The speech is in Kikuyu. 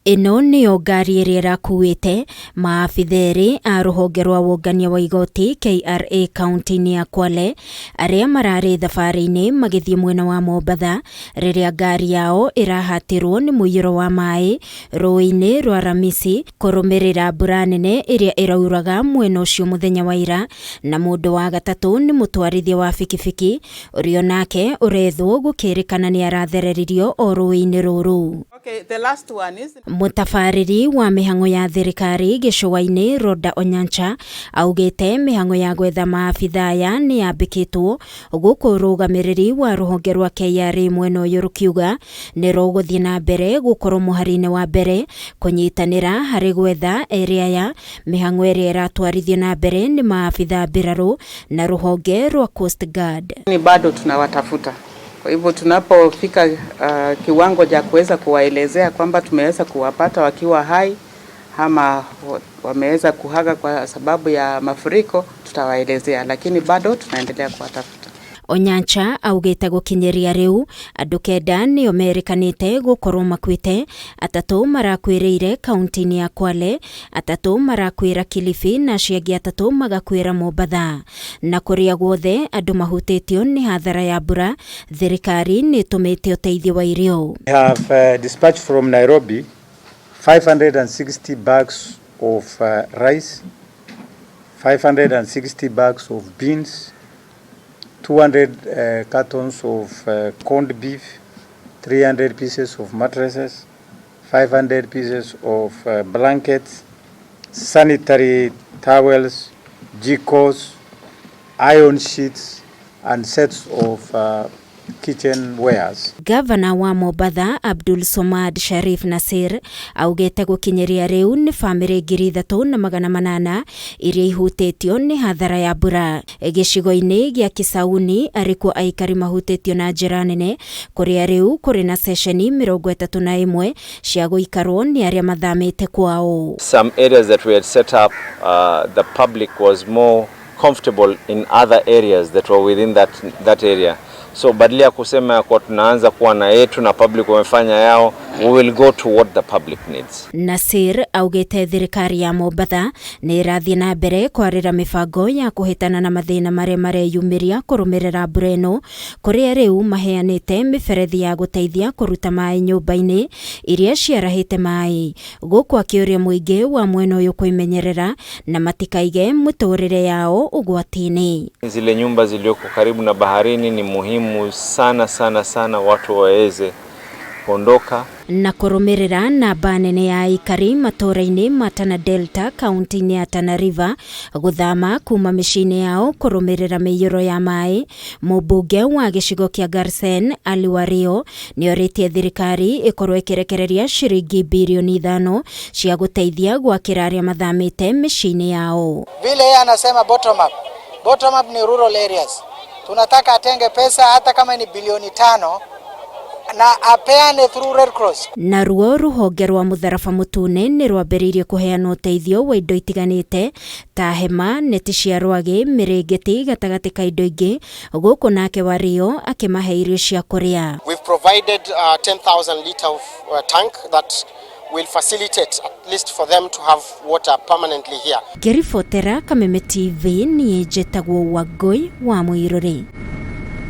Ĩno nĩyo ngari ĩrĩa ĩrakuĩte maabitha erĩ a rũhonge rwa wũngania wa igoti KRA kaunti-inĩ ya Kwale arĩa mararĩ thabarĩ-inĩ magĩthiĩ mwena wa Mombatha rĩrĩa ngari yao ĩrahatirwo nĩ mũiyũro wa maĩ rũĩ-inĩ rwa Ramisi kũrũmĩrĩra mbura nene ĩrĩa ĩrauraga mwena ũcio mũthenya wa ira. Na mũndũ wa gatatũ nĩ mũtwarithia wa bikibiki ũrĩa onake ũrethwo gũkĩrĩkana nĩ arathereririo o rũĩ-inĩ rũrũ. Okay, the last one is Mũtabarĩri wa mĩhang'o ya thirikari gĩcũa-inĩ Rhoda Onyancha augĩte mĩhang'o ya gwetha maabitha aya nĩ yambĩkĩtwo gũkũ ũrũgamĩrĩri wa rũhonge rwa KRA mwena ũyũ rũkiuga nĩ rũgũthiĩ na mbere gũkorwo mũhari-inĩ wa mbere kũnyitanĩra harĩ gwetha erĩ aya. Mĩhang'o ĩrĩa ĩratwarithio na mbere nĩ maabitha mbirarũ na rũhonge rwa Coast Guard. Ni bado tunawatafuta. Kwa hivyo tunapofika kiwango cha kuweza kuwaelezea kwamba tumeweza kuwapata wakiwa hai ama wameweza kuaga kwa sababu ya mafuriko, tutawaelezea, lakini bado tunaendelea kuwatafuta. Onyancha augĩte gũkinyĩria rĩu andũ kenda nĩo merĩkanĩte gũkorwo makuĩte, atatũ marakuĩrĩire kaunti-inĩ ya Kwale, atatũ marakuĩra Kilifi na acio angĩ atatũ magakuĩra Mombatha. Na kũrĩa guothe andũ mahutĩtio nĩ hathara ya mbura, thirikari nĩ ĩtũmĩte ũteithio wa irio. We have dispatched from Nairobi 560 bags of rice, 560 bags of beans, 200 cartons of corned beef, 300 pieces of mattresses, 500 pieces of blankets, sanitary towels, jikos, iron sheets, and sets of kitchen wares. Gavana wa Mombatha Abdul Somad Sharif Nasir augĩte gũkinyĩria rĩu nĩ bamĩrĩ 3800 iria ihutĩtio nĩ hathara ya mbura. Gĩcigo-inĩ gĩa Kisauni arĩ kuo aikari mahutĩtio na njĩra nene kũrĩa rĩu kũrĩ na ceceni 31 cia gũikarwo nĩ arĩa mathamĩte kwao. Some areas that we had set up, the public was more comfortable in other areas that were within that area. So badala ya kusema kwa tunaanza kuwa na yetu na public wamefanya yao, we will go to what the public needs. Nasir augĩte thirikari ya Mombatha nĩ ĩrathiĩ na mbere kwarĩra mĩbango ya kũhĩtana na mathĩna marĩa mareyumĩria kũrũmĩrĩra mbura ĩno, kũrĩa rĩu maheanĩte mĩberethi ya gũteithia kũruta maĩ nyũmba-inĩ iria ciarahĩte maĩ, gũkũ akĩũria mũingĩ wa mwena ũyũ kwĩmenyerera na matikaige mũtũrĩre yao ũgwati-inĩ. Zile nyumba zilioko karibu na baharini ni muhimu sana sana sana watu waweze kuondoka. Na kũrũmĩrĩra namba nene ya aikari matũũra-inĩ ma Tana Delta kaunti-inĩ ya Tana River gũthama kuma mĩciĩ-inĩ yao kũrũmĩrĩra mĩiyũro ya maĩ, mũmbunge wa gĩcigo kĩa Garsen Ali Wario nĩorĩtie thirikari ĩkorwo ĩkĩrekereria ciringi birioni 5 cia gũteithia gwakĩra arĩa mathamĩte mĩciĩ-inĩ yao. Vile yeye anasema bottom up. Bottom up ni rural areas. Tunataka atenge pesa hata kama ni bilioni 5 na apeane through Red Cross. Naruo rũhonge rwa mũtharaba mũtune nĩ rwambĩrĩirie kũheana ũteithio wa indo itiganĩte ta hema, neti cia rwagĩ, mĩrĩngĩti gatagatĩ ka indo ingĩ, gũkũ nake Wario akĩmahe irio cia kũrĩa. We've provided a 10,000 liter of tank that will facilitate at least for them to have water permanently here. Ngĩribotera Kameme TV, niĩ njĩtagwo Wangũi wa Mũirũrĩ.